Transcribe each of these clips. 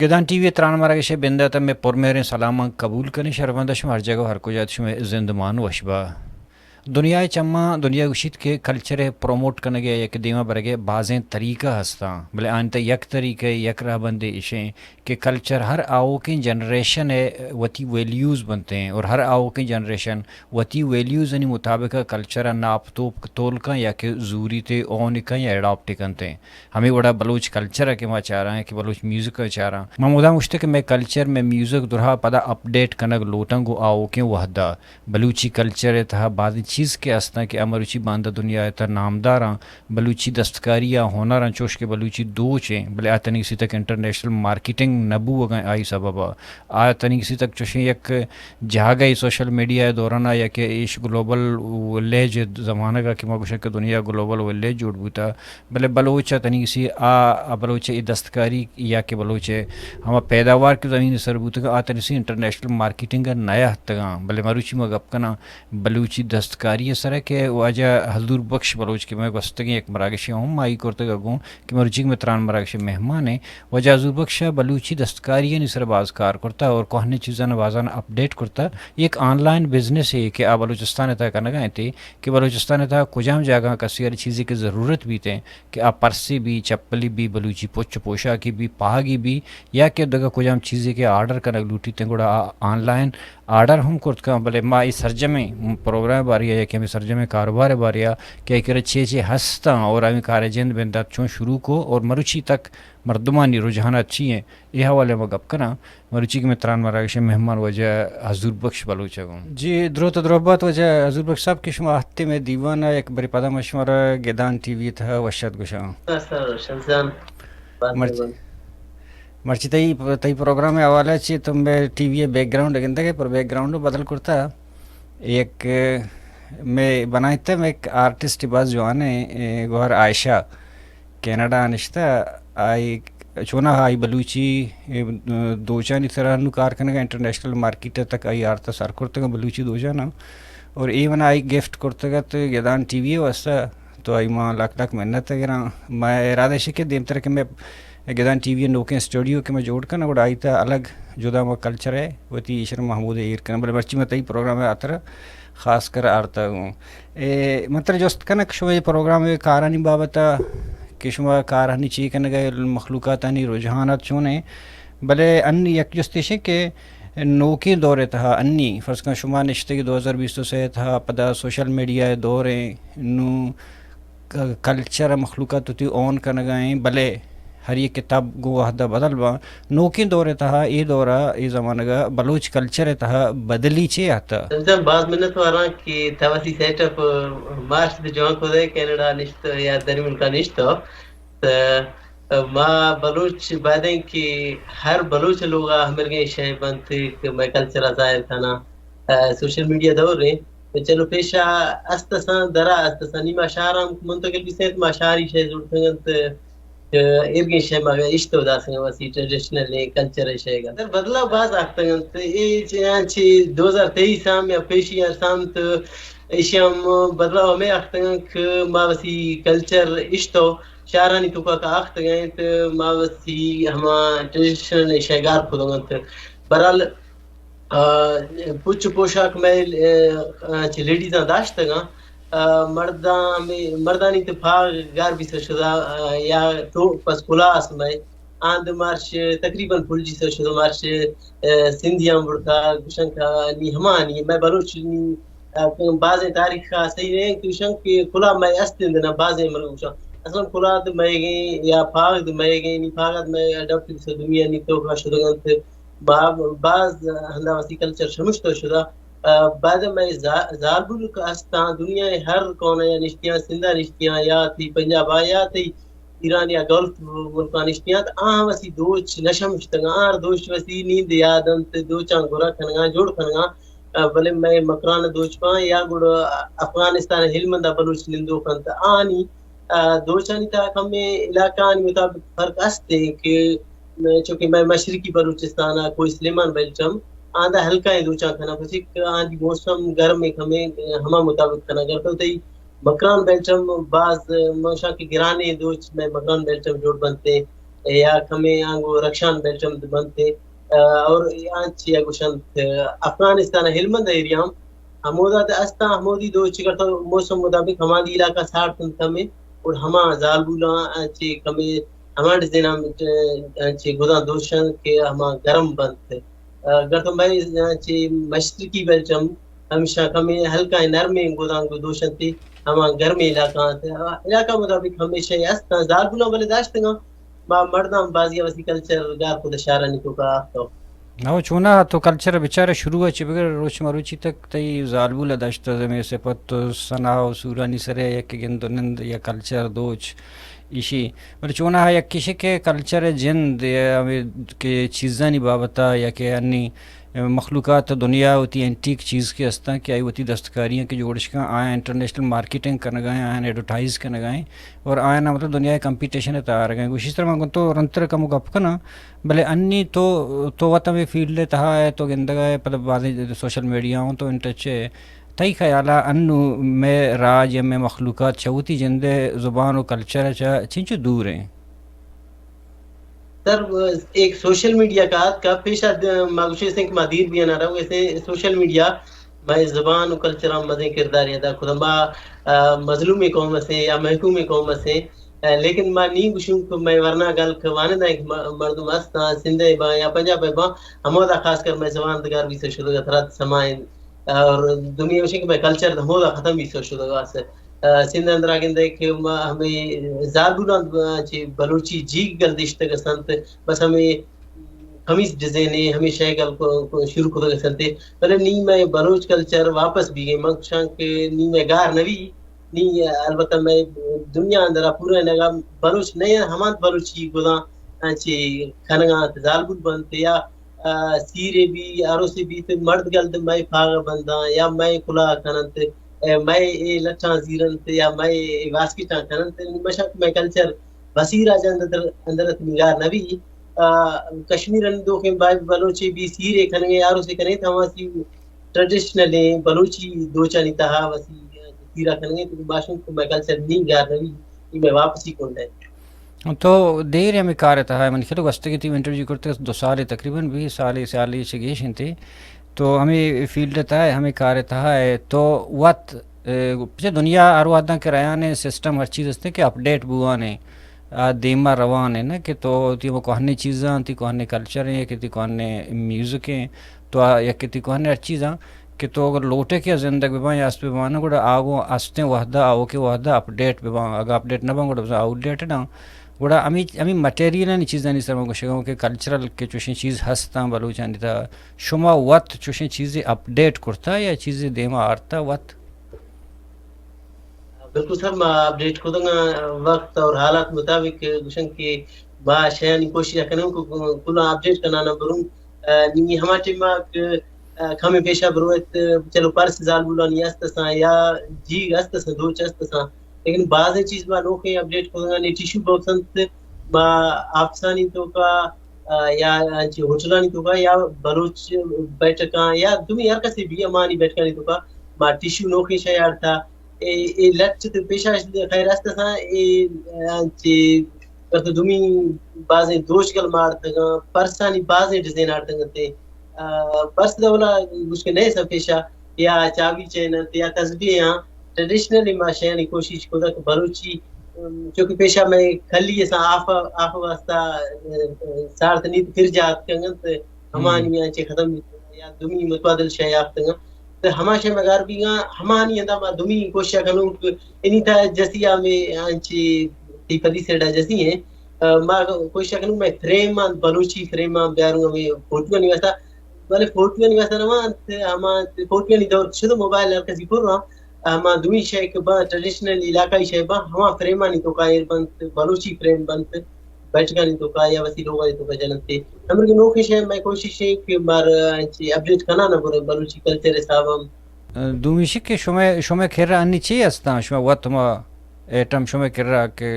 گدان T V ءِ تران مراگش ءِ بندات ءَ مئے پرمہریں سلاماں قبول کنیں۔ شربند شما ہر جاگہ و ہر کجا ات، شمئے زندمان وش با۔ دنیا ءِ چماں دنیا گوشیت کہ کلچر ءِ پروموٹ کنگ ءِ یا کہ دیما برگ ءِ بازیں طریقہ ہستاں، بلے آنی تہ یک طریقہ، یک رہبندے ایشیں کہ کلچر ہر آوکیں جنریشن ءِ وتی ویلیوز بنتیں اور ہر آوکیں جنریشن وتی ویلیوزانی مطابق ءَ کلچر ءَ ناپ توپ تول کن یا کہ زوریت ءُ اون کن یا اڈاپٹ کنتیں۔ ہمے وڑا بلوچ کلچر ءَ کہ ما چاراں کہ بلوچ میوزک ءَ چاراں، ما مدام گوشتہ کہ مئے کلچر، مئے میوزک درہا پدا اپڈیٹ کنگ لوٹاں گوں آوکیں وہدا۔ بلوچی کلچر ءِ تہا بازیں چیز کہ استاں کہ آ مروچی باندا دنیا ءِ تہا نامداراں۔ بلوچی دستکاری ءِ ہنراں، چوش کہ بلوچی دوچ ایں، بلے آ تنیگسی تک انٹرنیشنل مارکیٹنگ نہ بوگاں، آئی سبب ءَ آ تنیگسی تک چوشیں یک جاگہے سوشل میڈیا ءِ دوران ءَ یا کہ ایش گلوبل ویلیج ءِ زمانگ ءَ کہ ما گوشاں کہ دنیا گلوبل ویلیج جوڑ بوتا، بلے بلوچ ءَ تنیگسی آ، آ بلوچ ءِ اے دستکاری یا کہ بلوچ ءِ ہما پیداوار کہ زمین ءِ سر بوتگ، آ تنیگسی انٹرنیشنل مارکیٹنگ ءَ نیاتکگاں۔ بلے مروچی ما گپ کناں بلوچی دستکاری ءِ سرا کہ واجہ حضور بخش بلوچ کہ مئے گوستگیں یک مراگشے ہم آئی کرتگ ءَ گوں کہ مروچی کہ مئے تران مراگش ءِ مہمان ایں۔ واجہ حضور بخش ءَ بلوچی دستکاریانی سرا باز کار کرتہ اور کوہنیں چیزاں بازاں اپڈیٹ کرتہ۔ یک آن لائن بزنسے کہ آ بلوچستان ءِ تہا کنگا انت کہ بلوچستان ءِ تہا کجام جاگہاں کسی ءَ چیزے کہ ضرورت بیت ایں کہ آ پرسے بی، چپلی بی، بلوچی پچ پوشاکے بی، پاگے بی، یا کہ دگہ کجام چیزے کہ آرڈر کنگ لوٹیت ایں، گڑا آ آن لائن آرڈر ہم کرت کن، بلے ما اے سرجمیں پروگرام ءِ بارے ءَ یا کہ ہمے سرجمیں کاروبار ءِ بارے ءَ کہ آئی کرا چے چے ہستاں اور ہمے کار ءِ جند بندات چون شروع کو اور مروچی تک مردمانی رجحانات چی ایں، اے حوالے ءَ ما گپ کناں۔ مروچی کہ مئے تران مراگش ءِ مہمان واجہ حضور بخش بلوچ ءَ گوں۔ جی، دروت ءُ دروبات واجہ حضور بخش صاحب کہ شما اہتے مئے دیوان ءَ، یک برے پدا ما شمارا گدان ٹی وی ءِ تہا وش ات گوشاں۔ سر، سر، شمسان۔ مرچی، مرچی تئی، تئی پروگرام ءِ حوالہ چی تو مئے ٹی وی ءِ بیک گراؤنڈ گندگ ءَ، پر بیک گراؤنڈ بدل کرتا۔ یک مئے بنائیت ءَ مئے یک آرٹسٹ باز جوان ایں، اے، گوہر عائشہ کینیڈا ءَ نشتہ، آئی چونا آئی بلوچی، اے، دوچانی سرا نوں کار کنگ ءَ، انٹرنیشنل مارکیٹ ءَ تک آئی آرت ءَ سر کرتگ بلوچی دوچاناں۔ اور اے منا آئی گفٹ کرتگ ات گدان ٹی وی ءِ واستہ، تو آئی ما لک لک منت ءَ گراں۔ مئے ارادہ اش کہ دیمتر کہ مئے گدان ٹی وی ءِ نوکیں اسٹوڈیو کہ ما جوڑ کناں، گڑا آئی تہا الگ جدا ما کلچر ءِ وتی ایشر ءَ ما ہمود ءَ ایر کناں۔ بلے مرچی ما تئی پروگرام ءِ ہاترا خاص کر آرتگ اوں۔ اے، من ترا جست کناں کہ شما اے پروگرام ءِ کارانی بابت ءَ کہ شما کارانی چی کنگ ءَ، مخلوقاتانی رجحانات چون ایں، بلے انی یک جست ایش ایں کہ نوکیں دور ءِ تہا انی فرض کن شما نشتگ ئے دو ہزار بیست ءُ سے ءِ تہا، پدا سوشل میڈیا ءِ دور ایں، نوں ک-، کلچر ءِ مخلوقات وتی اون کنگ ءَ ایں، بلے ہر یک کتاب گوں وہد ءَ بدل باں۔ نوکیں دور ءِ تہا، اے دور ءَ، اے زمانگ ءَ بلوچ کلچر ءِ تہا بدلی چے آتہ؟ زمزم، باز منت واراں کہ تو وتی سیٹ اپ مارچ دے جوان کت ئے، کینیڈا نشت یا دری ملکاں نشت۔ تو ما بلوچ باید ایں کہ ہر بلوچ ءِ لوگ ءَ ہمرگیں شے بنت کہ مئے کلچر ءَ ظاہر کناں۔ آ، سوشل میڈیا دور ایں، چلو پیشا است اساں، درا است اساں، نی ما شہر ہم منتقل بیسیں، ما شہری شے زرتگ انت، کہ ایرگیں شے ما اشتو داسیں وسی ٹریڈیشنل کلچر شے گا۔ در بدلاؤ باز آختگ انت، اے چے، چے دو ہزار تئیس ہم یا پیشی ارساں تو ایشی ہم بدلاؤ ہمیں آختگ انت کہ ما وسی کلچر اشتو شہرانی توکا کا آختگ انت، ما وسی ہما ٹریڈیشنل شے گار کتگ انت۔ برحال آ، پچ و پوشاک مئے، آ، چہ لیڈیزاں داشتگاں۔ آ، مرداں ہمے، مردانی تو پاگ گار بیسہ شدا، آ، یا تو پس کلاس مئے آند مارش تقریباً پھل جیسہ شدا مارش، آ، سندھیاں بڑتا گوشن کا نی ہمانی مئے بلوچ نی، آ، بازیں تاریخ کا صحیح نہیں کہ گوشن کہ کلا مئے استند نہ بازیں مر گوشن۔ اصلاً کلا تو مئے گئے یا پاگ تو مئے گئے نی پاگت مئے اڈاپٹ بیسہ دنیا نی تو کا شدگنت۔ با-، باز ہندا وتی کلچر شمشتو شدہ۔ آ، بعد مئے زا-، زالبول کہ استاں دنیا ءِ ہر کونہ یا نشتیاں، سندھ ءَ نشتیاں یا تئی پنجاب ءَ یا تئی ایران یا گلف ملکاں نشتیاں، آ ہم وتی دوچ نہ شمشتگاں، آ دوچ وتی نیند یاد انت، دوچاں گرا کنگاں، جوڑ کنگاں۔ آ، بلے مئے مکران دوچ باں یا گڑا افغانستان ءِ ہلمند ءَ بلوچ نندوک انت، آنی آ، دوچانی تہا کمیں علاقہانی مطابق فرق است ایں کہ چونکہ مئے مشرقی بلوچستان ءَ کوہ سلیمان بیلٹ ہم آندا ہلکائیں دوچاں کناں، پرچہ کہ آندی موسم گرم ایں کمیں، ہما مطابق کناں۔ اگر تو تئی مکران بیلٹ ہم باز، من گوشاں کہ گرانیں دوچ مئے مکران بیلٹ ہم جوڑ بنت ایں۔ یا کمے آنگو رخشان بیلٹ ہم بنت، آ، اور آنچی گوشنت، افغانستان ہلمند ایریا ہم ہمودا تہ استاں، ہمودی دوچ اگر تو موسم مطابق ہمادی علاقہ سارت انت کمے، اور ہما زالبولاں آنچی کمے ہما ڈیزائن ہم، آنچی گداں دوشن کہ ہما گرم بنت۔ اگر تو مئے آنچی مشرقی بیلٹ ہم ہمیشہ کمے ہلکا نرمیں گداں گو دوشنتی ہما گرمیں علاقہ انت۔ علاقہ مطابق ہمیشہ استاں، زالبولاں بلے داشتگاں، ما مرداں بازی وسی کلچر گار خود شہرانی توکا آفتو۔ نو چونا تو کلچر بچارے شروع چی بگر روچ مروچی تک تئی زالبول داشت زمین سپت و ثنا و سورانی سرے یک گند و نند یا کلچر دوچ ایشی۔ بلے چونا یک کشے کہ کلچر جند یا ہمیں کہ چیزانی بابتا یا کہ انی مخلوقات دنیا وتی اینٹیک چیز کہ استاں کہ آئی وتی دستکاریاں کہ جوڑش کن آیا انٹرنیشنل مارکیٹنگ کنگا ہیں، آیا ایڈورٹائز کنگا ہیں اور آیا مطلب دنیا کمپیٹیشن تہا آرگا ہیں۔ گوشی طرح من گوں تو رندتر کمو گپ کناں، بلے انی تو، تو وت ہمے فیلڈ ء تہا ئے، تو گندگ ء ئے، پدا بازیں سوشل میڈیا اوں تو ان ٹچ ئے۔ تئی خیال ء انو مئے راج یا مئے مخلوقات چہ وتی جند ء زبان و کلچر ء چہ چنچو دور ایں؟ سر، ایک سوشل میڈیا کا آتکا پیشا د-، ما گوشے سیں کہ ما دیر بیا نہ رو، ایسے سوشل میڈیا مئے زبان و کلچر ء مزیں کردارے ادا کتا۔ ما، آ، مظلومیں قوم اسیں یا محکومیں قوم اسیں، لیکن ما نی گوشوں کہ مئے ورنا گل کہ وانندہ یک م-، مردم است آں، سندھ ء باں یا پنجاب ء باں، ہمودا خاص کر مئے زبان دگار بیسو شدگ ء ترا سما انت۔ اور دومی ہمیش کہ مئے کلچر ہمودا ختم بیسو شدگ ء است۔ آ، سندھ اندرا گندے کہ ما ہمیں زالبولان چی بلوچی جیگ گل دشتگ است انت، بس ہمیں قمیص ڈیزائن ء ہمیں شے گل کو، کو شروع کتگ است انت۔ بلے نی مئے بلوچ کلچر واپس بیگے، من گوشاں کہ نی مئے گار نوی، نی البتہ مئے دنیا اندرا پورا نگا بلوچ نئے، ہمانت بلوچی گداں چی کنگا انت، زالبول بنت یا، آ، سیرے بی، آروسے بیت، مرد گل مئے پاغ بنداں یا مئے کلا کننت، اے، مئے اے لٹاں زیرنت یا مئے اے واسکٹاں کننت، مشک مئے کلچر بصیر آ جند اندر، اندر ات نگار نبی۔ آ، کشمیر ان دوکیں بلوچے بی سیرے کنگے، آروسے کنے، تماسی ٹریڈیشنل ایں، بلوچی دوچانی تہا وسی سیرا کنگے، تو باشن کو مئے کلچر نی گار نوی، ای مئے واپسی کنڈ ہے۔ تو دیر ہمیں کار تہا ہے، من خیال گوستگی تئی انٹرویو کرتے دو سال تقریباً، بھی سال، سال سے گیش انتے۔ تو ہمیں فیلڈ تہا ہے، ہمیں کار تہا ہے، تو وت، اے، پچھے دنیا ہر وہداں کہ ریان ہے، سسٹم ہر چیز ہستے کہ اپڈیٹ بوانے۔ آ دیما روان ایں نا کہ تو وتی ہمو کوہنیں چیزاں، تئی کوہنیں کلچر ایں، کہ تئی کوہنیں میوزک ایں، تو آ یک کہ تئی کوہنیں ہر چیزاں کہ تو اگر لوٹے کہ زندگ بباں یا است بباں، گڑا آ گوں استیں وہدا، آوکیں وہدا اپڈیٹ بباں۔ اگاں اپڈیٹ نہ باں، گڑا بزاں آؤٹ ڈیٹڈ آں۔ گڑا ہمیں، ہمیں مٹیریلانی چیزانی سر ما گوشگاں کہ کلچرل کہ چوشیں چیز ہستاں بلوچانی تہا، شما وت چوشیں چیزے اپڈیٹ کرتا یا چیزے دیما آرتا وت؟ بالکل سر، ما اپڈیٹ کتگاں وقت اور حالات مطابق۔ گوشن کہ ما شیانی کوشش کنوں کہ کلاں اپڈیٹ کنانا بروں۔ آ، نی ہما ٹائم کہ، آ، کمے پیشا بروت، چلو پرس زالبولانی است اساں یا جیگ است اساں، دوچ است اساں، لیکن بازیں چیز ما نوکیں اپڈیٹ کتگاں۔ نی ٹیشو باکس انت، ما آفسانی توکا، آ، یا انچیں ہوٹلانی توکا یا بلوچ بیٹھکاں یا دومی ہر کسی بھی امانی بیٹھکانی توکا ما ٹیشو نوکیں شے آڑتا۔ اے، اے لٹ تو پیشا خیر است اساں، اے، آ، انچیں کرتے دومی بازیں دوچگل ما آڑتگاں، پرسانی بازیں ڈیزائن آڑتگ انت۔ آ، پرس دولا گوشکے نئے سا پیشا یا چابی چین انت یا تسبیح آں، ٹریڈیشنلی ما شیانی کوشش کتگ کہ بلوچی، ام، چونکہ پیشا مئے کلی اساں آف، آف واسطہ، ا، ا، سارت نیت پھر جا اتکنگ انت، ہمانی آں چہ ختم یا دومی متبادل شے یافتگ انت۔ تو ہما شے مگار بیگاں، ہمانی اندا ما دومی کوشش کنوں کہ انی تا جسی ہمیں آنچی تی پدی سیڈا جسی ہیں۔ ا، ما کوشش کنوں میں frame on, Balochi frame on بیاروں ہمیں فوٹو انی واسطہ۔ بلے فوٹو انی واسطہ نہ انت، ہما فوٹو انی دور شد موبائل ہر کسی پر رہا۔ ہما دومی شے کہ با ٹریڈیشنل علاقائی شے با ہما فریمانی توکا ایر بنت، بلوچی فریم بنت، بیٹھکانی توکا یا وتی لوگانی توکا جننت۔ ہمر کہ نوکیں شے مئے کوشش ہے کہ مار انچی اپڈیٹ کنانا برے بلوچی کلچر حساب ہم۔ دومی شے کہ شمے، شمے کرا انی چی ہستاں؟ شمے وت ما ایٹم شمے کرا کہ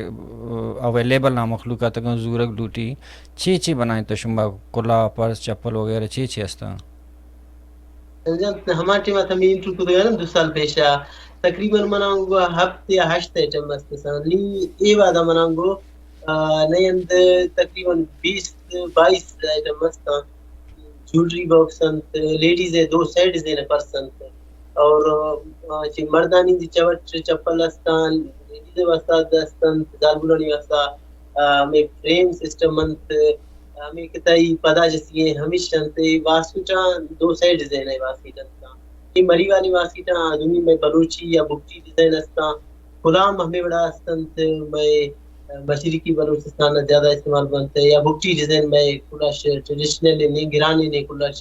اویلیبل نا مخلوقات اگاں زورگ لوٹی، چی چی بنائیں تو شما کلا، پرس، چپل وغیرہ چی چی ہستاں؟ جان، ہما ٹائم ء تمرین تو کتگ ء دو سال پیش ء تقریباً من آں گوں ہپت یا ہشت ایٹم است ساں۔ نی اے وہد ء من آں گوں آ، نئے ہند تقریباً بیست بائیس آئٹم است آں۔ جولری باکس انت، لیڈیز ءِ دو سیٹ ڈیزائن پرس انت، اور، آ، چہ مردانی دی چوٹ چپل است آں، لیڈیز ءِ واسطہ است انت، زالبولانی واسطہ، آ، ہمے فریم سسٹم انت، ہمے کہ تئی پدا جسی ہیں ہمیش انت، اے واسکٹاں دو سیٹ ڈیزائن ءِ واسکٹ است آں۔ اے مری والی واسکٹاں دومی مئے بلوچی یا بگٹی ڈیزائن است آں۔ غلام ہمے وڑا است انت، مئے مشرقی بلوچستان ءَ زیادہ استعمال بنت، یا بگٹی ڈیزائن مئے کلش ٹریڈیشنل نے، گرانے نے کلش،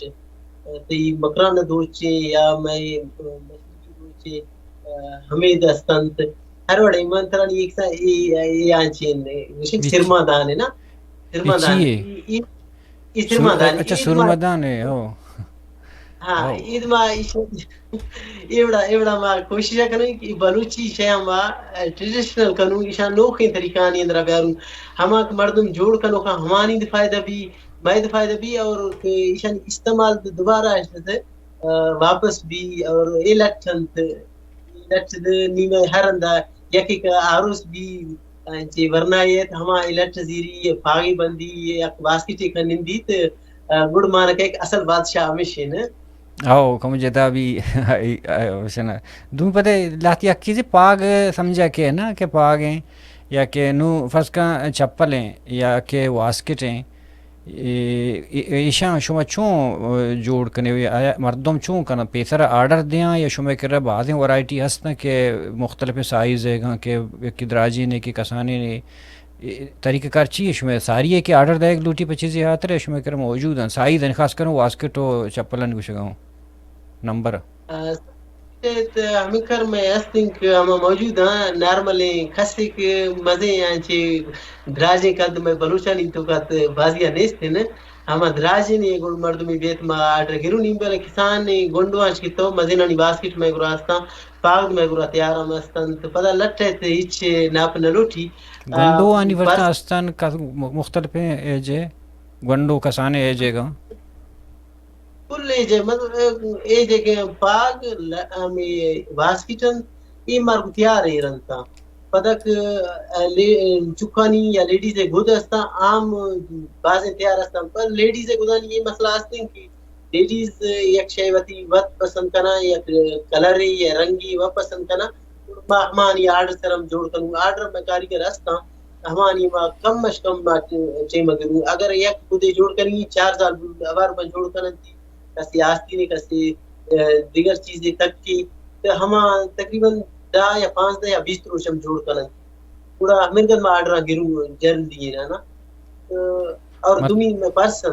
تئی مکران دوچے یا مئے مشرقی دوچے، ہمے دست انت۔ ہر وڑے من ترانی ایک سا-، اے، اے آنچین، گوشن سرما دان ہے نا؟ سرما دان۔ اے، اے، اے سرما دان۔ اچھا، سرما دان ہے، ہو۔ ہاں، ہو۔ عید ما ایش-، ایوڑا، ایوڑا ما کوشش کنیں کہ بلوچی شے ما، اے، ٹریڈیشنل کنوں، ایشاں نوکیں طریقہ آنی اندرا بیاروں۔ ہما کہ مردم جوڑ کنوکا ہمانی دی فائدہ بی، مئے دی فائدہ بی، اور کہ ایشانی استعمال دوبارہ اشتے، آ، واپس بی، اور اے لٹ انت، اے لٹ دے نیمہ ہر اندا یکی کہ آروس بی، آ، چی ورنا ایت، ہما اے لٹ زیری، پاگی بندی، یک واسکٹے کنندی تے، آ، گڑ مانا کہ یک اصل بادشاہ ہمیش ہے نا۔ او، کم جدا بی، آ، آ، وشنا۔ دومی پدے لہتی یک چیزے پاگ سمجھا کہ نا کہ پاگ ہیں، یا کہ نو فرض کن چپل ہیں، یا کہ واسکٹ ہیں، اے، اے، ایشاں شما چون، آ، جوڑ کنے؟ آیا مردم چون کنن؟ پیسر آرڈر دیاں یا شما کرا بازیں ورائٹی ہستن کہ مختلف سائز ہے گاں کہ یکی دراجی نے کہ کسانی نے؟ اے، طریقہ کار چی ہے شما؟ ساری ہے کہ آرڈر دائگ لوٹی پہ چیزی خاطر ہے شما کرا موجود ہیں؟ سائز ہیں، خاص کروں واسکٹ و چپلن گوشگا ہوں۔ نمبر؟ آ، تے، تے ہمیں کر میں استیں کہ ہما موجود ہیں، نارمل ہیں، کسے کہ مزے ہیں چی دراجیں کد میں بلوچانی تو کت بازیا نیست ہیں۔ ہما دراجیں نے گڑ مردمی بیت ما آرڈر گرو نیم بلے کسان نے گنڈو آنچ کی تو مزے نانی باسکٹ میں گراستاں، پاگ میں گرا تیار ہم استن، تو پدا لٹے تے ہچ ناپ نہ لوٹی۔ آ، گنڈو آنی ورتا استن کا م-، مختلف ہیں ایجے، گنڈو کسانے ایجے گا۔ کل ایج ء، مطلب، ایج ء کہ پاگ ل-، ہمے باسکٹ انت، اے مارگ تیار ایر انت۔ پدک، ا، لے-، چکانی یا لیڈیز ء گد استاں، عام بازیں تیار استاں، پر لیڈیز ء گدانی اے مسئلہ استیں کہ لیڈیز یک شے وتی وت پسند کناں، یک کلرے یا رنگے وت پسند کناں، ما ہمانی آرڈر سر ہم جوڑ کنوں۔ آرڈر میں کاریگر استاں، ہمانی ما کم اش کم ما ٹیم ء گروں۔ اگر یک گدے جوڑ کنی، چار سال ہوار من جوڑ کننتی، کسی آستینے، کسی، ء، دیگر چیزے تکی، تو ہما تقریباً دہ یا پانزدہ یا بیست روچ ہم جوڑ کننت۔ گڑا ہمینگت ما آرڈراں گروں جلدی نا، نا۔ تو اور مت-، دومی میں پرسن۔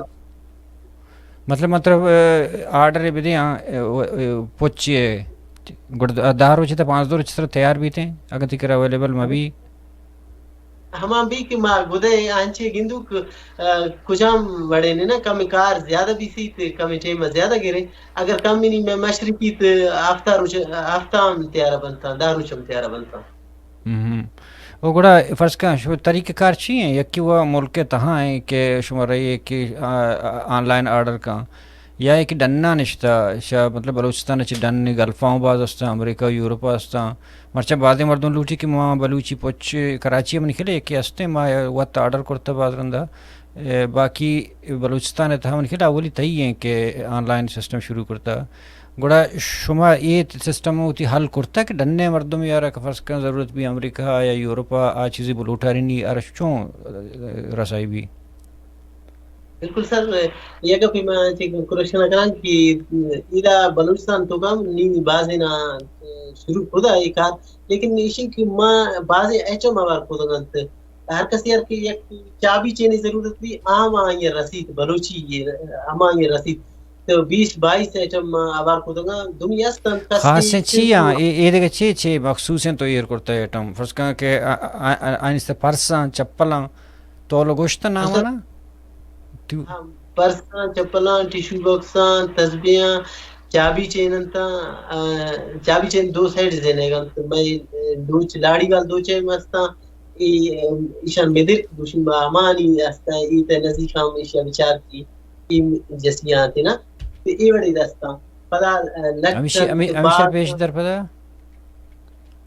مطلب، مطلب، ء، آرڈر بدے، ہاں، ء، ء، پچ ء، گڑ دہ روچ تا پانزدہ روچ سر تیار بیتے، اگر تئی کرا اویلیبل مہ بی۔ ہما بی کہ ما گدے آنچے گندوک، ء، کجام وڑے نے نا، کم کار زیادہ بیسی تے کم ٹیم زیادہ گرے۔ اگر کم نہیں میں مشرقی تے ہفتہ روچ، ہفتہ ہم تیار بنتا، دہ روچ ہم تیار بنتا۔ ہم۔ او گڑا فرض کن شو طریقہ کار چی ہیں؟ یکی وہ ملک تہا ہیں کہ شما رہی ہے کہ، آ، آ، آن لائن آرڈر کا، یا ایک ڈنا نشتا، شا، مطلب بلوچستان چی ڈن گلفاں باز ہستا، امریکہ، یورپ ہستا۔ مرچا بازیں مردم لوٹی کہ ما بلوچی پچ کراچی من کھلے کہ ہستے، ما وت آرڈر کرتا باز رندا۔ اے، باقی بلوچستان تہا من کھلے اولی تئی ہیں کہ آن لائن سسٹم شروع کرتا۔ گڑا شما اے سسٹم وتی حل کرتا کہ ڈنے مردم یارا کہ فرض کن ضرورت بی امریکہ یا یورپ آ چیزی بلوٹارینی ارش چون رسائی بی؟ بالکل سر، یہ گپی میں چیک کوشش نہ کراں کہ ادا بلوچستان تو کم نی بازینا شروع خدا یہ کار، لیکن ایشی کہ ما بازی ایچم آوار کودگنت۔ ہر کسی ہر کہ یک چابی چینی ضرورت بی، آم آئیں رسید، بلوچی یہ، ہم آئیں رسید۔ تو بیس بائیس ایٹم آوار کودگا، دومی است انت کسی خاصیں چی چیز آں؟ اے، اے دگہ چے چے مخصوصیں تو ایر کرتا ایٹم؟ فرض کن کہ آ-، آ-، آ-، آنی سے پرساں، چپلاں، تو لو گوشت نام مثلاً نا؟ تو ہاں، پرساں، چپلاں، ٹیشو باکساں، تسبیحاں، چابی چین انت، آ، چابی چین دو سائیڈ زینے گا۔ تو میں، اے، دوچ لاڑی وال دوچے مستاں، اے، ایشان مدر گوشن با امانی استا، اے تے نزدیک ہم ایشان بچار کی، اے جسیاں تینا۔ تو اے وڑی دستا۔ پدا، آ، لٹ ہمیشہ، ہمی-، ہمیشہ پیش در پدا؟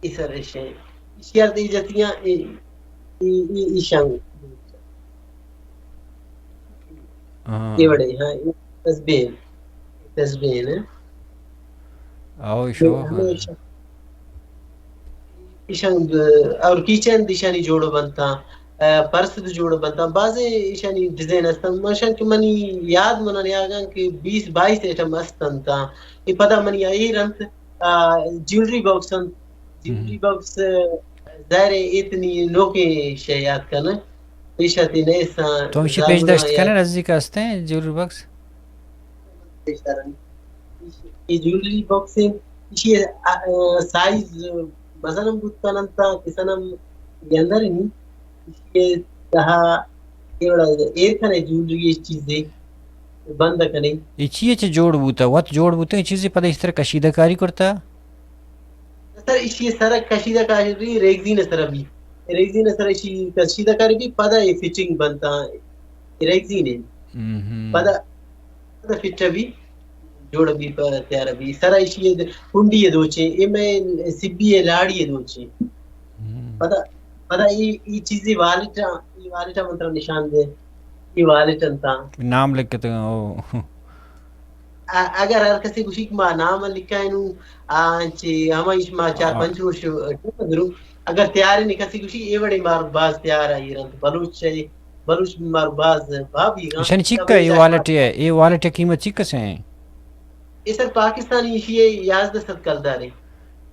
اے سر ایشے۔ ایشی ار دی جتیاں، اے، اے، اے، ایشان۔ ہاں۔ اے وڑے، ہاں، اے تسبیح، تسبیح نا۔ آؤ، تو شو، ہاں۔ ہمیشہ ایشان، اور کیچین ایشانی جوڑ بنتا، آ، پرس دو جوڑ بنتا، بازیں ایشانی ڈیزائن استن۔ ماشاءاللہ کہ منی یاد منا نیاگاں کہ بیس بائیس آئٹم استن تا۔ اے پدا منی ایر انت، آ، جیولری باکس انت۔ جیولری ہم۔ باکس، آ، ظاہر ہے اتنی نوکیں شے یاد کن۔ پیش آتی نیساں تو ہمشی پیش زالبولاں داشت یا کنن، نزدیک ہستیں جیولری باکس؟ پیش دارن۔ اے جیولری باکس انت، ایشی، آ، آ، سائز مزن ہم بوت کننت، کسن ہم گندر نی۔ ایشی تہا اے وڑا ایر کنے جیولری چیزے بند کنے۔ اے چی چہ جوڑ بوتا؟ وت جوڑ بوتا، اے چیزے پدا ایشی سرا کشیدہ کاری کرتا؟ سر، ایشی سرا کشیدہ کاری ریگزین سرا بی۔ ریگزین سرا ایشی کشیدہ کاری بی، پدا اے فٹنگ بنتا۔ اے ریگزین ہے۔ ہم، ہم۔ پدا، پدا فٹ بی، جوڑ بی، پدا تیار بی۔ سرا ایشی کنڈی ہے دوچے، اے میں سبی ہے لاڑی ہے دوچے۔ ہم۔ پدا، پدا اے، اے چیزے والٹ، اے والٹ من ترا نشان دے۔ اے والٹ انتا۔ نام لکھتے ہیں، او۔ ا-، اگر ہر کسی گوشی کہ ما نام لکھائینوں، آ، چی ہمائیش ما چار آ۔ پنچ روش ٹیم درو۔ اگر تیار نی کسی گوشی، اے وڑے مار باز تیار آئی رند۔ بلوچ چے، بلوچ مار باز بھابی گا۔ ایشانی چیک ہے، اے والٹ ہے، اے والٹ قیمت چیک سے ہیں؟ اے سر پاکستانی ایشی ہے یازدہ سد کلدار ہے۔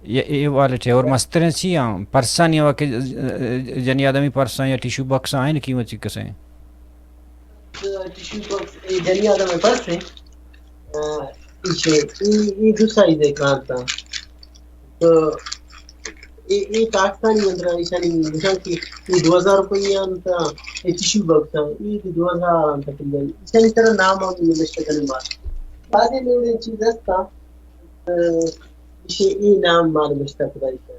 یہ، اے والٹ ہے اور مستریں چی ہیں؟ پرسانی ہوا کہ، جنی آدمی پرسان یا ٹیشو باکس ہیں، قیمت چیک سے ہیں؟ ٹشو باکس، اے جنی آدم ءِ پرس ایں۔ آ، ایشی، اے، اے دو سائز ءَ کانت۔ تو اے، اے پاکستانی اندر ایشانی نشان کی اے دو ہزار روپیہ انت، اے ٹشو باکس انت، اے دو ہزار انت تقریباً۔ ایشانی سرا نام ہم نوشتہ کنیں ما۔ بازیں نوڑیں چیز ہست، آ، ایشی اے نام ما نوشتہ کتگ۔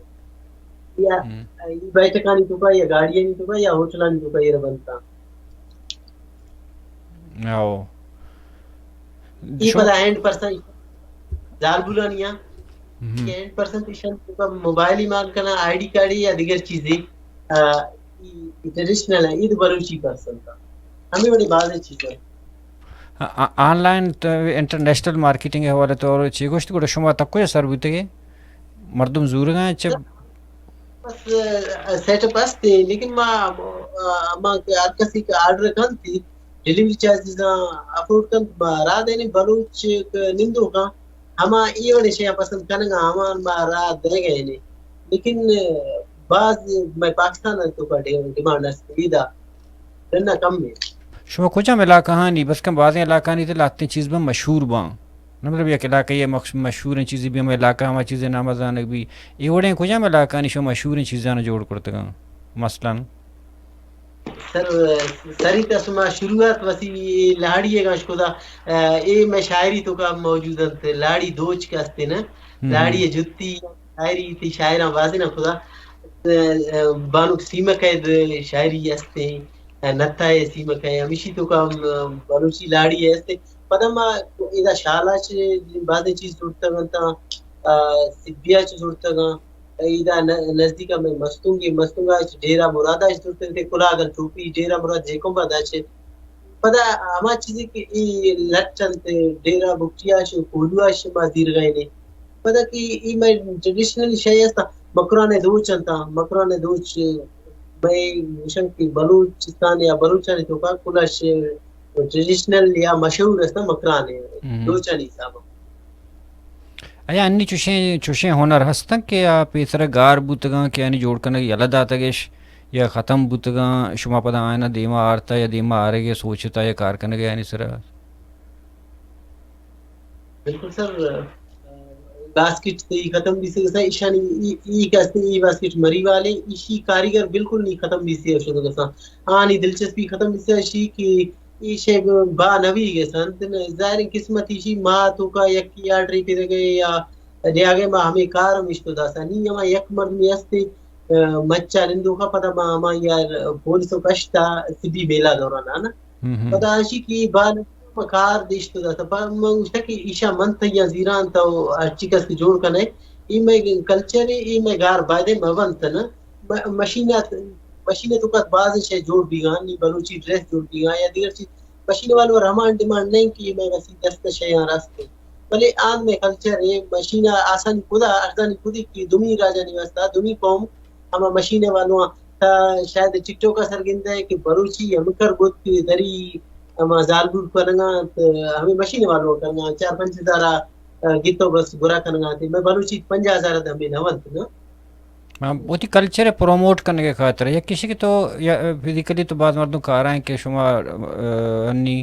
یا ہم۔ اے بیٹکانی توکا یا گاڑیانی توکا یا ہوٹلانی توکا ایر بنت۔ او۔ اے شو- پدا اینڈ پرسن زالبولانی آ۔ ہم۔ اے اینڈ پرسن ایشان توکا موبائل ہی مان کنا، آئی ڈی کارڈ یا دیگر چیزے، آ، اے، اے ٹریڈیشنل ہے، اے تو بلوچی پرسن تا۔ ہمیں بڑے بازیں چیزیں۔ آ-، آ-، آن لائن تو انٹرنیشنل مارکیٹنگ ءِ حوالہ تو اور چی گوشت، گڑا شما تک کجا سر بوتگے؟ مردم زورگا چہ؟ بس، آ، سیٹ اپ ہستے، لیکن ما، آ، ما کہ ہر کسی کہ آرڈر کنت، ڈیلیوری چارجز افورڈ کنت، ما را دینے بلوچ کہ نندوکاں، ہما اے وڑے شیاں پسند کنگا، ہما ما را دے گئے نے۔ لیکن، آ، باز میں پاکستان تو کا ڈیمانڈ ہستے، ادا نہ کم ہے۔ شما کجام علاقہ آنی؟ بس کم بازیں علاقہ آنی تے لہتیں چیز بہ مشہور باں۔ نہ مطلب یک علاقہ یہ مخ-، مشہوریں چیزی بہ ہمے علاقہ ہما چیزے نام زانگ بی۔ اے وڑیں کجام علاقہ آنی شما مشہوریں چیزاں جوڑ کرتگاں؟ مثلاً؟ سر، سری تا شما شروعات وسی اے لاڑی ہے گاش خدا، اے میں شاعری تو کا موجود انت، لاڑی دوچ کا استے نا، ہم۔ لاڑی جتی شاعری تی شاعراں بازی نا خدا، بانک سیمک ءِ شاعری استے۔ نتائے سیمک ءِ ہمیشی تو کا ہم بلوچی لاڑی ءِ استے۔ پدا ما ادا شالا چ بازیں چیز زرتگ انت، آ، سبیا چ زرتگ انت۔ ادا ن-، نزدیک ہمیں مستونگ، مستونگ ءَ چ ڈیرہ مراد ءَ چ زرتگ انت، کلاگ انت ٹوپی، ڈیرہ مراد جیکومبا دا چ۔ پدا ہما چیزے کہ اے لٹ انت، ڈیرہ بگٹی ءَ چ، کوہلو ءَ چ ما زیرگائیں۔ پدا کہ اے مئے ٹریڈیشنل شے است، مکران ءِ دوچ انت، مکران ءِ دوچ مئے گوشن کہ بلوچستان یا بلوچانی توکا کلاش ٹریڈیشنل یا مشہور است مکران ءِ ہم۔ دوچانی حساب ءَ۔ ایا انی چوشیں، چوشیں ہنر ہستن کہ آ پیسر گار بوتگاں کہ آنی جوڑ کنگ یلہ داتگش یا ختم بوتگاں، شما پدا آیانا دیما آرتا یا دیما آرگ ءِ سوچتا یا کار کنگ ءِ آنی سرا؟ بالکل سر، باسکٹ تئی ختم بیسگ سا ایشانی ای، ای کستے ای باسکٹ مری والے، ایشی کاریگر بالکل نی ختم بیسی شدگ سا۔ آنی دلچسپی ختم بیسی شی کہ اے شے با نویگ ءَ سنت۔ ظاہر قسمت ایشی ما توکا یکی آرڈری پدگے یا نیاگے ما ہمیں کار ہم اشتو داسا۔ نی ہما یک مردمی ہستے، آ، مچا نندوکا پدا ما ہما یار پولیس و کشتا سبی میلا دوران آنا۔ ہم ہم۔ پدا اشی کہ با نویگ ما کار دیشتو داسا۔ پدا ما گوشتا کہ ایشا من تیاں زیران تو ہرچی کس کہ جوڑ کنے۔ اے مئے کلچر اے، اے مئے گار بایدے مبنت نا۔ م-، مشین ات، مشین ءِ توکا بازیں شے جوڑ بیگاں، نی بلوچی ڈریس جوڑ بیگاں یا دیگر چیز۔ مشین والو ہمان ڈیمانڈ نہیں کہ میں وسی دست شیاں راست ہے، بلے آن میں کلچر ہے، مشین آسانی خدا ارزانی خودی کہ دومی راجانی واسطہ دومی قوم ہما مشین والو تا شاید ٹک ٹاک سر گندے کہ بلوچی ہم کر گوت کہ دری ہما زالبول کنگا، ہمیں مشین والو کنگا، چار پنچ ہزار گیتو بس گرا کنگا تھے، میں بلوچی پنجاہ ہزار ہمیں نہ ونت نا۔ ہاں، وتی کلچر ء پروموٹ کنگ ء خاطر یک کسی کہ تو یا فزیکلی تو باز مردم کار ہیں کہ شما، آ، انی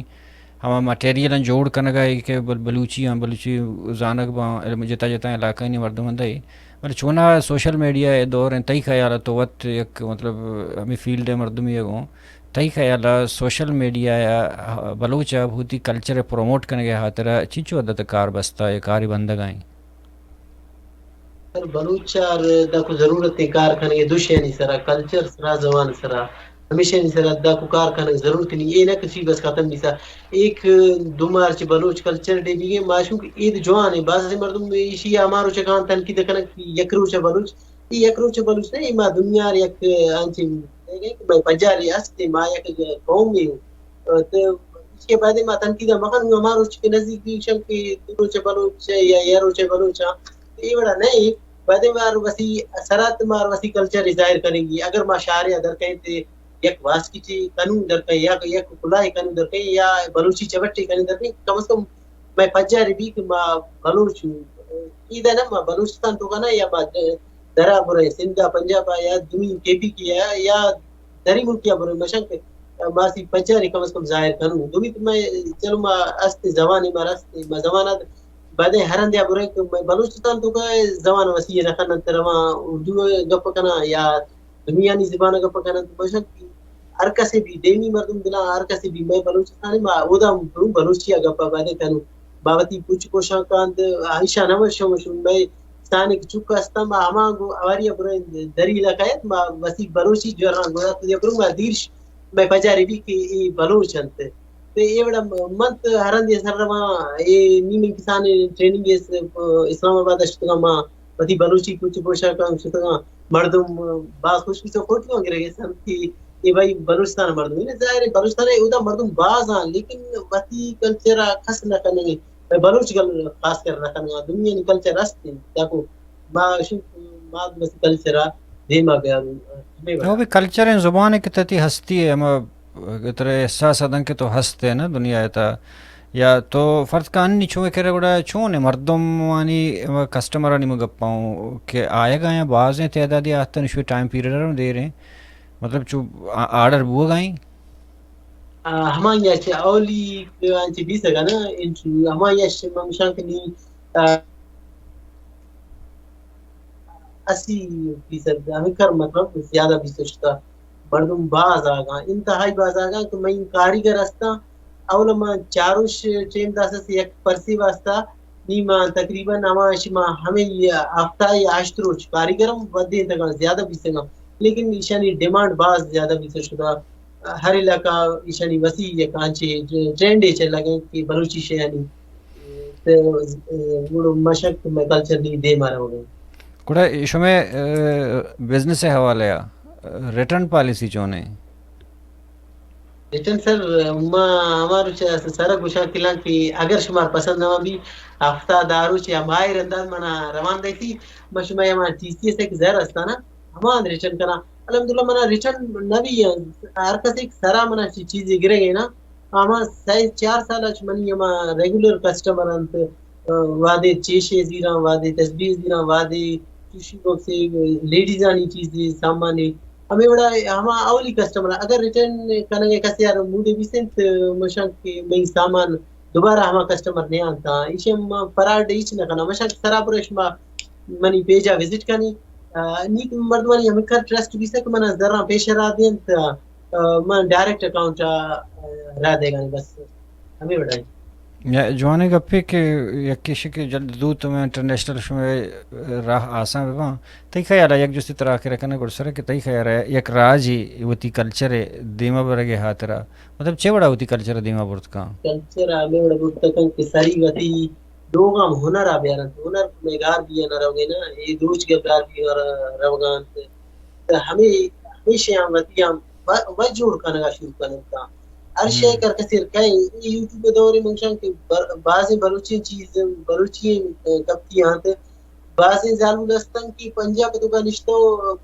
ہما مٹیریل جوڑ کنگ ء کہ بل-، بلوچی ہیں، بلوچی زانگ باں، علم جتا جتا علاقہ نی مردم ہندے۔ بلے چونا سوشل میڈیا ء دور ہیں، تئی خیال ء تو وت یک مطلب ہمیں فیلڈ ء مردمی ء گوں، تئی خیال ء سوشل میڈیا ء بلوچ ء وتی کلچر ء پروموٹ کنگ ء خاطر ء چنچو حد ء کار بستا یا کاری بندگ ء ہیں؟ سر، بلوچ ء داکو ضرورت ہے کار کنگ ء دو شے نی سرا، کلچر سرا، زبان سرا، ہمیشہ نی سرا داکو کار کنگ ضرورت نہیں، یہ نہ کسی بس ختم نہیں سا۔ ایک دو مارچ بلوچ کلچر ڈے بھی ہے، ماشوم کہ عید جوان ہے، بعض مردم ایشی ہمارو چکان تنقید کنگ یک روچ بلوچ، یہ یک روچ بلوچ نہیں، ما دنیا یک انچی میں پجاری ہستے، ما یک قوم ہوں۔ تو اس کے بعد ما تنقید مکن، ہمارو چکے نزدیک بھی شم کہ دو روچ بلوچ ہے یا یہ روچ بلوچ ہے۔ اے وڑا نہ ایں، بایدیں مار وسی اثرات، مار وسی کلچر ء ظاہر کنگی۔ اگر ما شہر ء در کئیں تے یک واسکی چی کنوں در کئیں، یا یک کلاہے کنوں در کئیں، یا بلوچی چبٹے کنوں در کئیں، کم از کم مئے پجارے بی کہ ما بلوچ اوں۔ ایدا نہ ما بلوچستان توکا نہ، یا ما درا برئیں سندھ ء، پنجاب ء، یا دومی کے پی کے ء، یا دری ملکی ء برئیں، مشن کہ ماسی پجارے کم از کم ظاہر کنوں۔ دومی تو مئے چلو ما است زبانے، مار است، ما زبان ء بایدیں ہر ہندے ء برئے کہ مئے بلوچستان توکا زبان وسیع نہ کننت، رواں اردو ء گپ کناں یا دنیانی زبان ء گپ کننت، بشک ہر کسے بھی، دیمی مردم بنا ہر کسے بھی، مئے بلوچستان ء ما اودا ہم بروں بلوچی ء گپ ء بایدیں کنوں۔ ما وتی پوچ کوشاں کاند، ایشاں نہ وشوں، وشوں مئے سانک چک استاں، ما ہما گوں اواری ء برئیں دری علاقہ ء، ما وتی بلوچی جوراں گویا تو بروں ما دیرش مئے پجارے بی کہ اے بلوچ انت۔ تے اے وڑا من تو ہر ہندے سر رواں، اے نی من کسانیں ٹریننگ اس-، اسلام آباد ء شتگاں، ما وتی بلوچی کوچ پوشاکاں شتگاں، مردم باز خوش بیت و فوٹواں گرگ ء سر کہ اے بھائی بلوچستان ء مردم انت۔ ظاہر ہے بلوچستان ء اودا مردم باز آں، لیکن وتی کلچر ء کس نہ کنگ ء، بلوچ گل خاص کر نہ کنگ ء، دنیا نی کلچر است انت، داکو ما شو-، ما وتی کلچر ء دیما بیاروں، ہمے وڑا۔ او بھی کلچر ہیں، زبان ہے کہ تتی ہستی ہے، ہما کہ ترا احساس ادن کہ تو ہست ہے نا دنیا ء تہا، یا تو فرض کن انی چون کرے گڑا چون ہے مردمانی، کسٹمرانی من گپا اوں کہ آیگا یا بازیں تعدادی آتن شوی ٹائم پیریڈ ء دیر ہیں، مطلب چو آ-، آرڈر بوگا ہیں؟ آ، ہمائی اچ اولی انچ بیسگا نا انٹرویو، ہمائی اچ من گوشاں کہ نی، آ، اسی فیصد ہمیں کر مطلب زیادہ بیست شتا، مردم باز آگاں، انتہائی باز آگاں کہ میں کاریگر ہستاں۔ اول ما چاروش ٹیم داس یک پرسی واسطہ نی ما تقریباً ہما شما ہمیں ہفتہ یا ہشت روچ کاریگر ہم ودے تگاں زیادہ بیسگاں، لیکن ایشانی ڈیمانڈ باز زیادہ بیت شتا۔ ہر علاقہ ایشانی وسیع یک آنچے ٹرینڈے چلگ انت کہ بلوچی شیانی تے، ء، گڑا مشک مئے کلچر نی دیما روگ ء۔ گڑا شمئے، ء، بزنس ء حوالہ ء ریٹرن پالیسی چون ہے؟ ریٹرن سر، ما ہمارو چہ سر گوشاں کلاں کہ اگر شمار پسند نہ بی، ہفتہ دہ روچ یا ماہ رندا منا روان دیتی، ما شما ہما ٹی سی ایس ایک زر استانا، ہما ریٹرن کنا۔ الحمدللہ منا ریٹرن نہ بی، ہر کس ایک سرا منا چی-، چیزی گرگ ہے نا، ہما سئے چار سال اچ منی ہما ریگولر کسٹمر انت، ء، وہدے چیشے زیراں، وہدے تسبیح زیراں، وہدے چوشی بکسے لیڈیزانی چیزے سامانے، ہمے وڑا ہما اولی کسٹمر اگر ریٹرن کنگ ء کسے یار مودے بیسنت، مشان کہ مئی سامان دوبارہ ہما کسٹمر نیانتا، ایشی ہم فراڈ ہچ نہ کنا، مشان کہ سرا برے شما منی پیجا وزٹ کنی، ء، نی مردمانی ہمے کر ٹرسٹ بیسہ کہ منا زراں پیش را دینت، ء، من ڈائریکٹ اکاؤنٹ ء را دیگانی بس ہمے وڑا۔ یا جوانیں گپے کہ یک کشے کہ جلد زوت میں انٹرنیشنل شمے راہ آسان بباں۔ تئی خیال ء یک جستی ترا آخر کنہ گڈسر کہ تئی خیال ء یک راجے وتی کلچر ء دیما برگ ء ہاترا مطلب چے وڑا وتی کلچر ء دیما برت کن؟ کلچر ء ہمے وڑا برت کن کہ سری وتی لوگاں ہنر ء بیارنت، ہنر مئے گار بی ء نہ روگے نا، اے دوچ گل گار بی ء روگا انت۔ تہ ہمے، ہمیشہ ہم وتی ہم و، و جوڑ کنگا شروع کننت۔ ہر شے ہم۔ کر کسیر کئے۔ اے یوٹیوب دورے من گشاں کہ بر-، بازیں بلوچیں چیز، بلوچی، اے، کپتی آنت۔ بازیں زالبول ہستن کہ پنجاب توکا نشتو،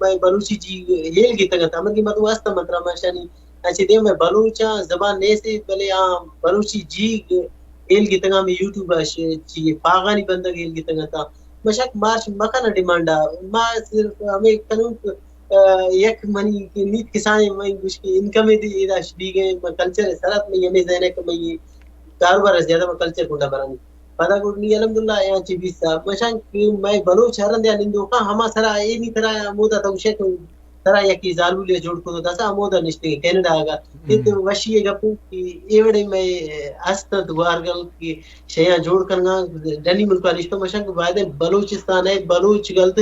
مئے بلوچی جی ہیل گتگ انت۔ ہمنگی مردم ہستن، من ترا ماشانی اچھے دیم مئے بلوچاں زبان نیستی، بلے آ بلوچی جی ہیل گتگاں، مئے یوٹیوب ءَ ش-، چی پاغانی بندگ ہیل گتگ انت۔ مشک مارش مکن ڈیمانڈ ءَ۔ ما صرف ہمیں کنوک، آ، یک منی نیت کسانیں من گوش کہ انکم دی ادا شبیگیں، من کلچر سرات میں ہمیں ذہن ہے کہ میں یہ کاروبار زیادہ میں کلچر کنڈا برانی۔ پدا گوڑ نی الحمدللہ یہاں چی بیسا۔ مشان کہ میں بلوچ ہر رندے نندوکاں ہما سرا اے نی ترا مودا تو شے تو ترا یکی زالولے جوڑ کتو داسا ہمودا نشتگیں کینیڈا آگا۔ اے تو ہم۔ وشی اے گپ کہ اے وڑے مئے ہست انت گوارگل کہ شیاں جوڑ کنگا، ڈنی ملکا نشتو مشن کہ بایدیں بلوچستان ءِ بلوچ گلد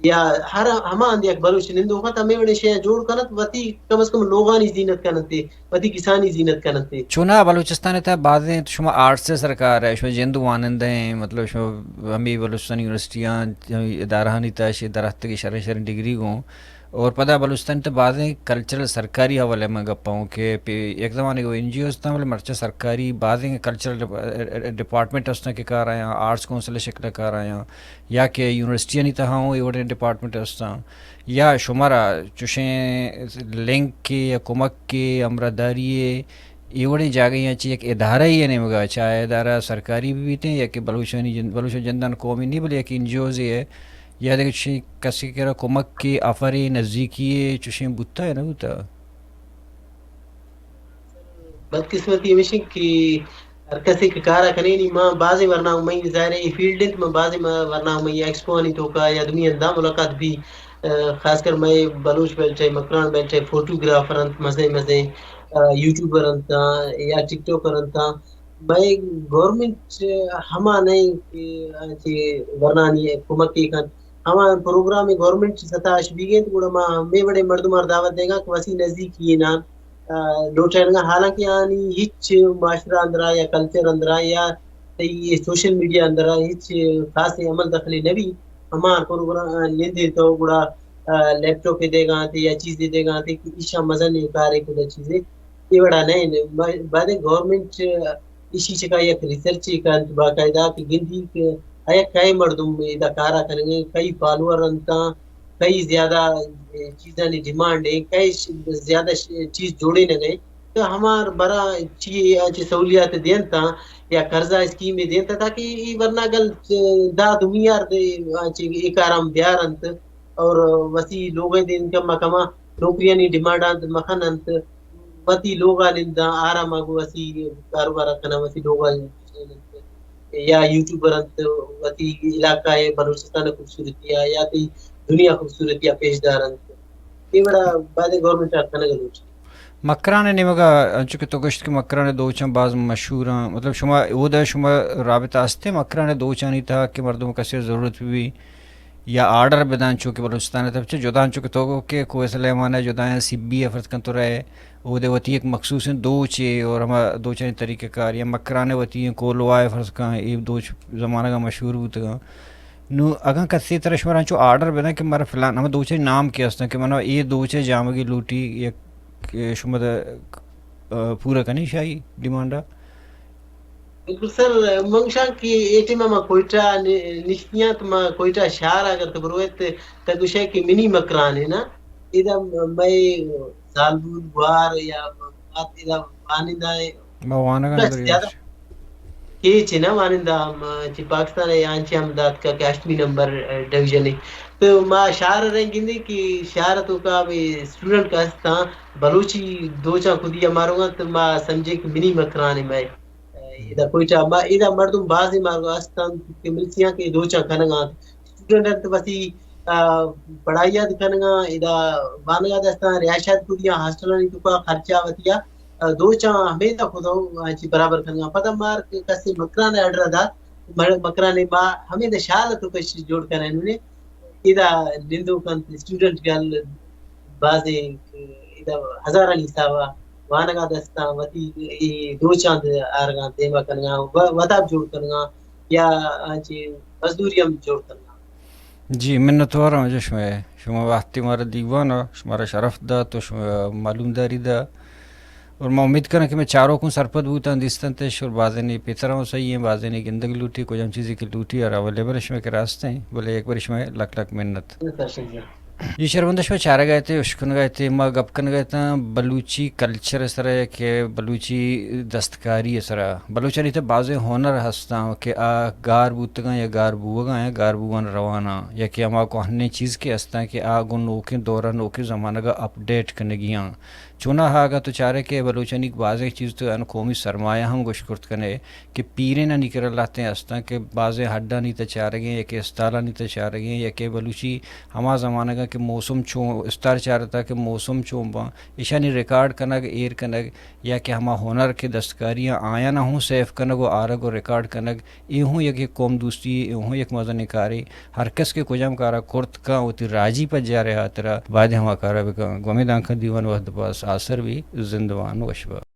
یا ہر ہما ہند یک بلوچ نندوک انت، ہمے وڑیں شیاں جوڑ کنت، وتی کم از کم لوگانی زینت کننت، وتی کسانی زینت کننت۔ چونا بلوچستان ءِ تہا بازیں شما آرٹس ءِ سرکار ءِ، شما جند وانندہ ایں، مطلب شما ہمے بلوچستان یونیورسٹیاں، ہمے ادارہانی تہا شے دراتکگے شریں شریں ڈگری گوں۔ اور پدا بلوچستان ءِ تہ بازیں کلچرل سرکاری حوالے من گپاں کہ پہ یک زمانے گو این جی او استاں، بلے مرچاں سرکاری بازیں کلچرل ڈپ-، ڈپارٹمنٹ استاں کہ کار آیاں، آرٹس کونسل ءِ شکل ءَ کار آیاں، یا کہ یونیورسٹیانی تہا ہوں اے وڑیں ڈپارٹمنٹ استاں، یا شمارا چوشیں لنک کے یا کمک کے ہمراہداری اے وڑیں جاگہے آں چہ یک ادارہ یے نیمگا، چاہے ادارہ سرکاری بہ بیتیں یا کہ بلوچانی جند، بلوچ جندان قومی نہیں بلے یک این جی اوزے ہے، یا دگہ چشیں کسے کرا کمک کے آفرے نزیکی اے چشیں بوتا یا نہ بوتا؟ بدقسمتی ہمیش انت کہ ہر کسے کہ کارا کنینی، ما بازیں ورنا ہوں، مئی ظاہر ہے اے فیلڈ انت، ما بازیں ما ورنا ہوں، مئی ایکسپو آنی توکا یا دنیا اندا ملاقات بھی، آ، خاص کر مئے بلوچ بیلٹ ءِ، مکران بیلٹ ءِ فوٹوگرافر انت، مزے مزے، آ، یوٹیوبر انت، آ، یا ٹک ٹاکر انت، آ، مئے گورنمنٹ ہما نہ انت کہ، آ، چہ ورنانی کمک ءَ کنت۔ ہما پروگرام گورنمنٹ ستا اش بیگ انت، گڑا ما ہمے وڑیں مردمار دعوت دیگا کہ وسی نزیکی نان، آ، لوٹائینگا، حالانکہ آنی ہچ معاشرہ اندرا یا کلچر اندرا یا تئی اے سوشل میڈیا اندرا ہچ خاصیں عمل دخلے نہ بی۔ ہما پروگرام، آ، نندے تو گڑا، آ، لیپ ٹاپ ءَ دیگا انت یا چیزے دیگا انت کہ ایشاں مزن کارے کتا چیزے۔ اے وڑا نہ انت۔ با-، بایدیں گورنمنٹ ایشی چکا یک ریسرچے کنت باقاعدہ کہ گندی کہ آیا کئے مردم ادا کارا کنگے، کئی فالوور انت، کئی زیادہ چیزانی ڈیمانڈ ہے، کئی ش-، زیادہ ش-، چیز جوڑینگے۔ تو ہمار برا چی، چی سہولیات دینتا یا قرضہ اسکیمے دینتا تاکہ ای ورنا گل دہ دو میار دے، آ، چی اے کارام بیار انت اور وتی لوگے دے انکم کما نوکریانی ڈیمانڈ انت مکن انت، وتی لوگا نندا آرام آگو وتی کاروبار کنا وتی لوگا یا یوٹیوبر انت، وتی علاقہ ءِ بلوچستان ءِ خوبصورتی ءَ یا تئی دنیا خوبصورتی ءَ پیش دار انت۔ اے وڑا بایدیں گورنمنٹ ءَ کنگ لوٹ۔ مکران ءِ نیمگ ءَ انچو کہ تو گوشت کہ مکران ءِ دوچاں باز مشہور آں، مطلب شما اودا شما رابطہ است ایں مکران ءِ دوچانی تہا کہ مردم کسے ضرورت بہ بی یا آرڈر بدان، چو کہ بلوچستان ءِ تہا چہ جدا انچو کہ تو گو کہ کوہ سلیمان ءَ جدا ایں، سبی ءَ فرض کن تو رہے، اودے وتی یک مخصوصیں دوچے اور ہما دوچانی طریقہ کار یا مکران ءِ وتی ایں کولواہ ءَ فرض کن اے دوچ زمانگ ءَ مشہور بوتگاں۔ نوں اگاں کسے ترا شمارا انچو آرڈر بداں کہ مارا فلان ہما دوچانی نام کہ استاں کہ منا اے دوچ ءِ جامگی لوٹی یک شما دا، آ، پورا کنی شاہی ڈیمانڈ ءَ؟ بالکل سر، من گوشاں کہ اے ٹائم ءَ ما کوئٹہ ءَ نشتیاں تو ما کوئٹہ شہر ءَ اگر تو بروئے تو گوشئے کہ منی مکران ہے نا، ادا مئے زالبول گوار یا مات ادا وانندہ ہے۔ ما وانگا بس زیادہ کیچ ہے نا وانندہ ہم چہ پاکستان ءَ آنچہ ہم داتکا کہ ہشتمی نمبر ڈویژن ہے۔ تو ما شہر ءَ رنگ گندے کہ شہر ءِ توکا بھی اسٹوڈنٹ کا ہستاں بلوچی دوچاں کدی ءَ ماروگاں تو ما سمجھے کہ منی مکران ہے مئے۔ ادا کوئٹہ ما ادا مردم بازیں مارگو استنت کہ ملسیاں کہ دوچاں کنگا انت۔ اسٹوڈنٹ انت وتی، آ، پڑھائی یاد کنگا، ادا وانگا دستاں، رہائش یاد کدیاں، ہاسٹلانی توکا خرچہ وتیا، آ، دوچاں ہمیدا خدا چی برابر کنگا۔ پدا مار کہ کسے مکران آرڈر دات، مر-، مکران ما ہمیدا شال تو کش جوڑ کنن نے۔ ادا نندوک انت اسٹوڈنٹ گل بازیں ادا ہزارانی حساب ءَ وانگا دستاں وتی اے دوچاں آرگاں دیما کنگا و-، وتاب جوڑ کنگا یا آنچی مزدوری ہم جوڑ کنگا۔ جی، منتوار ہوں جو شما، شما وقتی مارا دیوان ءَ، شمارا شرف دات تو شما معلوم داری دا۔ اور ما امید کناں کہ مئے چاروکوں سرپد بوتاں، دیستنتش، اور بازینے پتراں سہی ایں، بازینے گندگ لوٹی، کجام چیزے کہ لوٹی اور اویلیبل شمئے کرا است ایں، بلے یک بری شمئے لک لک منت۔ جی شرمندہ، شما چارگا ات، اشکنگا ات، ما گپ کنگا اتاں بلوچی کلچر سرا یا کہ بلوچی دستکاری سرا۔ بلوچانی تہ بازیں ہنر ہستاں کہ آ گار بوتگاں یا گار بوگا یا گار بوان رواناں، یا کہ ہما کوہنیں چیز کہ ہستاں کہ آ گوں نوکیں دورا نوکیں زمانگا اپڈیٹ کنگی آں۔ چوناہا اگاں تو چارئے کہ بلوچانی بازیں چیز تو ان قومی سرمایہ ہم گوش کرت کنے کہ پیرینانی کرا لہتیں ہستاں کہ بازیں ہڈانی تہ چارگیں یا کہ استالانی تہ چارگیں یا کہ بلوچی ہما زمانگا کہ موسم چون استار چارتا کہ موسم چون باں، ایشانی ریکارڈ کنگ، ایر کنگ یا کہ ہما ہنر کہ دستکاریاں آیانا ہوں سیو کنگ و آرگ و ریکارڈ کنگ، اے ہوں یک، یک قوم دوستی، اے ہوں یک مزنیں کارے۔ ہر کس کہ کجام کارا کرت کن وتی راجی پجارے ہاترا باید ہما کارا بکن۔ گومے دانکہ دیوان وہد پاس آسر بی، زندوان وش با۔